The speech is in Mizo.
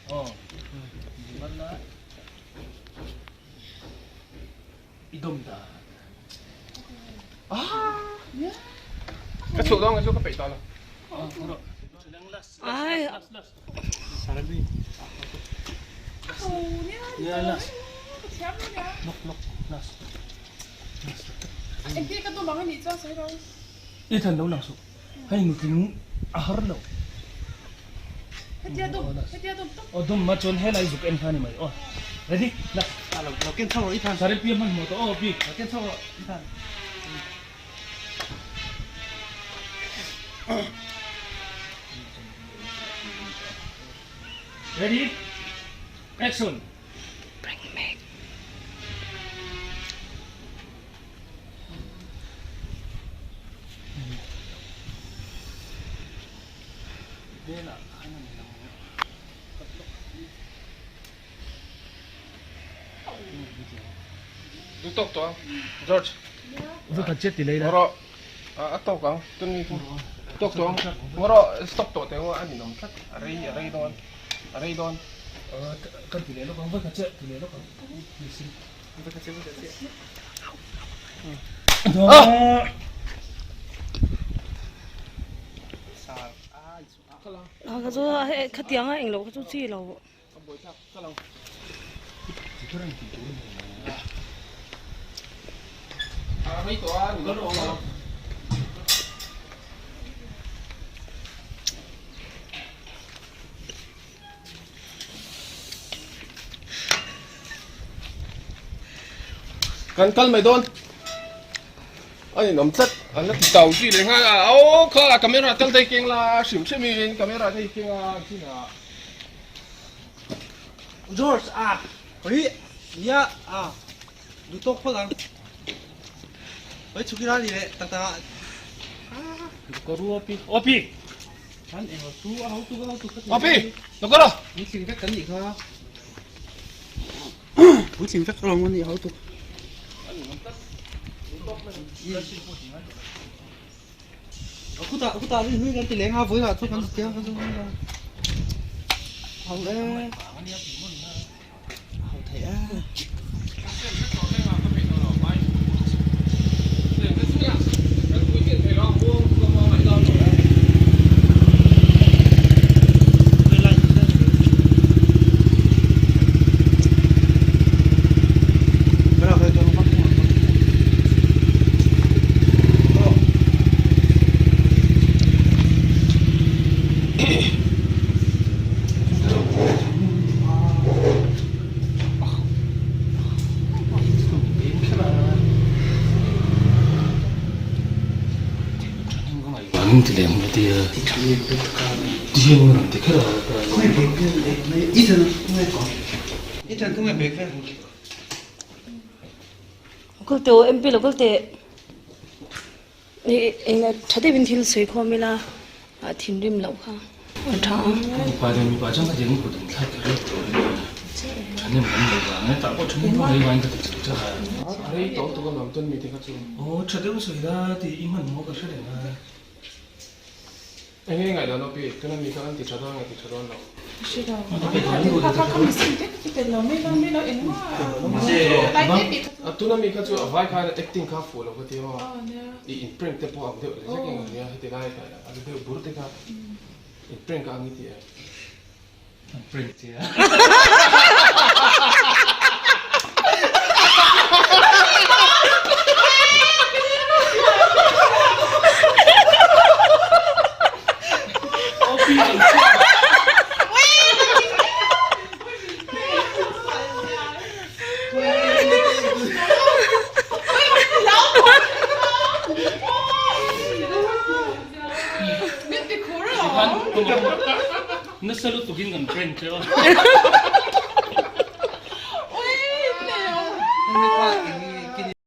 Aw. I dawm dan. Ka chhuah dawn chu ka peih tawh lo. Ai. I than lo lang suh. Hei nutling a har lo. Aw dum ma chuan helai zuk en kha ni mai aw. Ready? La. Lo lo ken chho rawh i than. Sari pi hman hmuh tawh aw pi. Lo ken chho rawh i than. Ready? Action. Bring mek. Du tawk tawh ang George. Zu khat chet ti lei la. Ngawrawh a tawk ang tun mi khu tawk tawh ang ngawrawh stop tawh teh a ninawm tlat a rei a rei dawn a rei dawn. Kan ti leh lawk ang va khat chet ti leh lawk ang. Kha chu khatianga englo kha chu chi lo. Kan kal mai dawn a inawm tlat an la ti tau zui leh nghal a aw kha camera tal te keng la hrim hrim in camera te hi keng a chinah. George a hei nia a duh tawk phawt ang hei chhukira ni leh tak tak ah. Ka ru api api. An eng chu a hotu ka hotu kha. Api lokoro. Puitling vek kan nih kha. Puitling vek alawm kan nih hotu. Khutah khutah rin hui kan ti leng a vawilah chu kan ti a kan ho e. Ho thei e. An ti leh hmu tia ti hian rawn ti kher a. Kal teh aw MP lo kal teh. Eng tha deuhin thil sawi khawm ila a thinrim loh kha a tha a. Mipa leh mipa chuan khatiang kut an thlak kher lo tur a ni a, thahnem kan nei vang e, tah pawh thahnem vang ei vangin ka ti chho chauh a. Rei tawh tuk a nuam chuan mite kha chu. Aw tha deuh sawi la tih i hmanhmawh ka hre reng a. Eng nge ngaihdan aw pi, tuna mi kha kan ti tha dawn nge ti tha dawn lo. Tuna mi kha chu a vai khan acting kha fuh lo ka ti maw, i in prank te pawh ang deuh leh zek in a nia heti lai kha a la deuh bur te kha in prank a ang i ti em? An prank che a. Nasa lutukin kan prank che a.